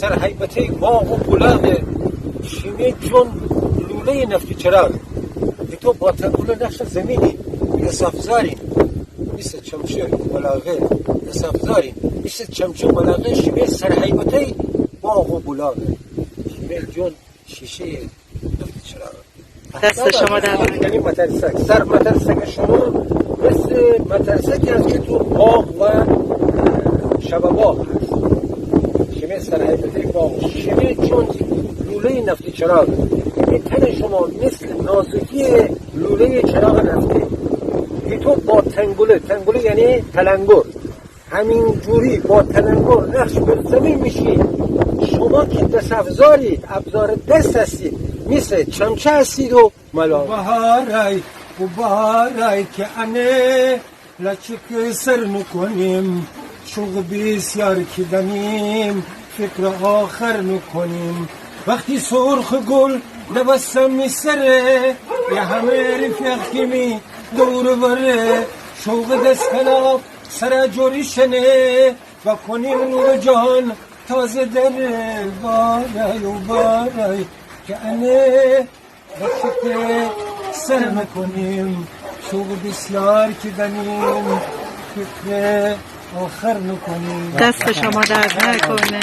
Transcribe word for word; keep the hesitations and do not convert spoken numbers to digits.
سر هیبته‌ی باغ و بولاغه، شیمه جون لوله‌ی نفتی چراغ. هیتو با تنگوله نقش زمینی، یسافزاری. میسه چمچه بلاغه، یسافزاری. میسه چمچه بلاغه، شیمه سر هیبته‌ی باغ و بولاغه. شیمه جون شیشه‌ی نفتی چراغ. دست شما درد نکنه. یعنی مترسک. سر مترسک شما مثل مترسکی است که تو باغ و، اه، شب باغ هست. شیمه سر هیبته‌ی باغ. شیمه جون لوله‌ی نفتی چراغ. یعنی تن شما مثل نازکی لوله‌ی چراغ نفتی. هیتو با تنگوله، تنگوله یعنی تلنگر. همینجوری با تلنگر نقش بر زمین می‌شید. شما که دست‌افزارید، ابزار دست هستید، مثل چمچه هستید و ملاقه. بهارای و بهارای که انه لچک سر نکنیم، شوق بسیار که دنیم، فکر آخر نکنیم. وقتی سرخ گل لبستم می سره، یه همه رفیق که می دور و بره، شوق دستکلاب سر جوری شنه، و کنیم نور جهان تازه دره. بارای و بارای که انه رشته سر نکنیم، شوق بسیار که دنیم، فکر آخر نکنیم. دست شما درد نکنه.